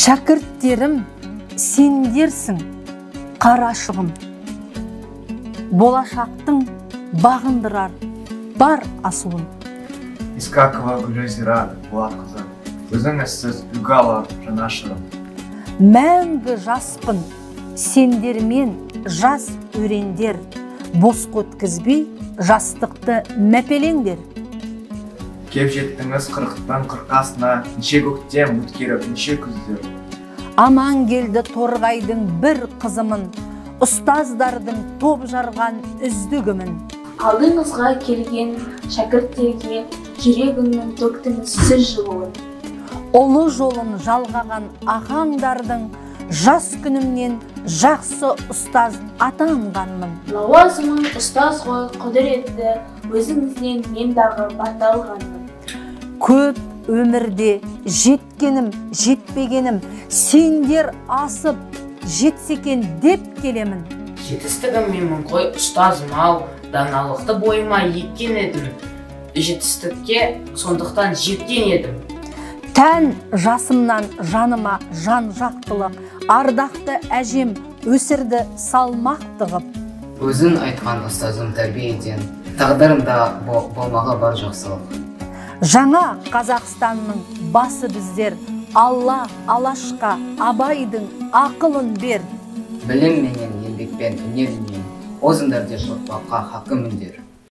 Шәкірттерім сендерсің, қарашығым. Болашақтың бағындырар бар асуын. Искакова Гүлзира Болатқызы, өзіңізсіз үлгі алар жанашырым. Мәңгі жаспын, сендермен жас өрендер, босқа өткізбей жастықты мәпелеңдер. Кеп жеттіңіз қырықтың қырқасына, неше көктем өткеріп, неше күздер. Аман келді Торғайдың бір қызымын, ұстаздардың топ жарған үздігімін. Алдыңызға келген шәкірттерге жүрегіңнің төктіңіз сіз жылуын. Ұлы жолын жалғаған ағаңдардың жас күнімнен жақсы ұстаз атанғанмын. Лауазымың ұстаз ғой құдіретті, өзіңізден мен дағы бата алғанмын. Көп өмірде жеткенім, жетпегенім, сендер асып жетсекен деп келемін. Жетістігім менмін ғой ұстазым ау, даналықты бойыма еккен едім. Жетістікке сондықтан жеткен едім. Тән жасымнан жаныма жан жақтылық, ардақты әжем өсірді салмақты ғып. Өзің айтқан ұстазым тәрбиеден, тағдырында болмағы бар жақсылық. Жаңа Қазақстанның басы біздер, Алла Алашқа Абайдың ақылын бер. Білім менен еңбекпен өнермен, озыңдар деп ұрпаққа хақы міндер.